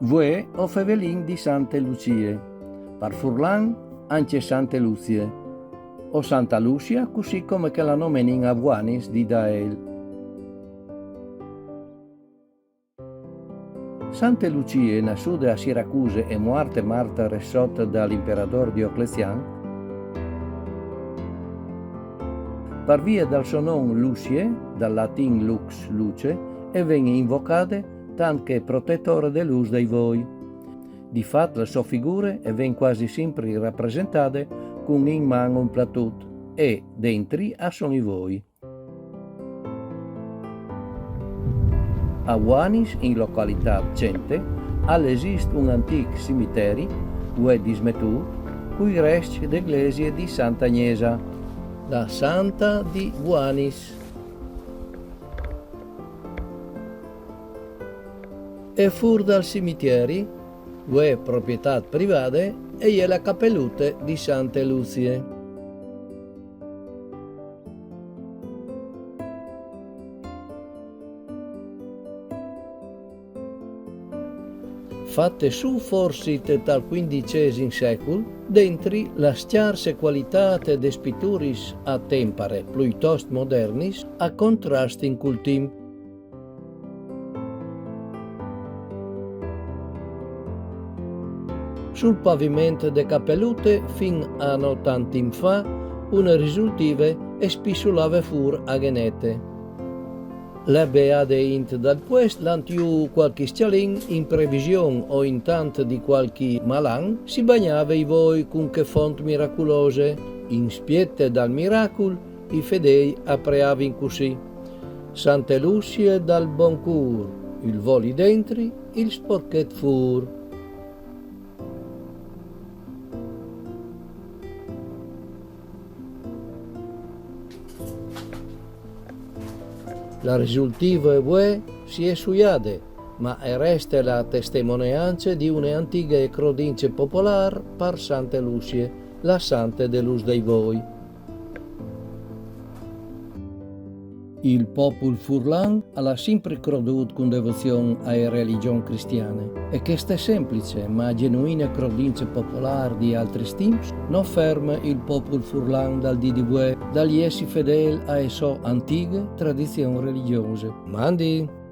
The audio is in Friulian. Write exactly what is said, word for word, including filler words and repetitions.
Vuê o fevelìn di Sante Lucie, par furlan ancje Sante Luzie, o Santa Lucia, cussì come che la nomenin a Vuanis di Dael. Sante Lucie, nassude a Siracuse e muarte martare sot dal imperadôr Dioclezian, par vie dal so non Lucie, dal latin lux luce, e ven invocade tant che protetore de lûs dai voi. Di fat la sô figure e ven cuasi simpri rapresentade cun in man un platut e dentri a son i voi. A Vuanis, in localitât Cente, al esist un antîc cimiteri, vuê dismetût, cui rescj de glesie di Santa Agnesa, la santa di Vuanis. E fûr dal cimitieri, vuê proprietât privade, e je la capelute di Sante Luzie. Fate sù forsit tal cuindicesim secul, dentri la scjarse cualitât des pituris a tempare, pluitost modernis, a contrastin cul timp. Sul paviment de capelute, fin a no tant timp fa, une risultive e spissulave fûr a ghenete. La beade int dal puest, lant jù cualchi scjalin, in prevision o intant di cualchi malan, si bagnave i voi cun chê font miraculose. In spiete dal miracul, i fedêi a preavin cussì: Sante Lucie dal bon cûr, il voli dentri, il sporchet fûr. La risultive vuê si è suiade, ma e reste la testemoneance di une antighe crodince popolâr par Sante Lucie, la sante de lûs dai voi. Il popul furlan al à simpri crodût cun devozion ae religjon cristiane, e cheste semplice ma gjenuine crodince popolâr di altris timps no ferme il popul furlan dal dì di vuê dal jessi fedêl ae sô antighe tradizion religjose. Mandi!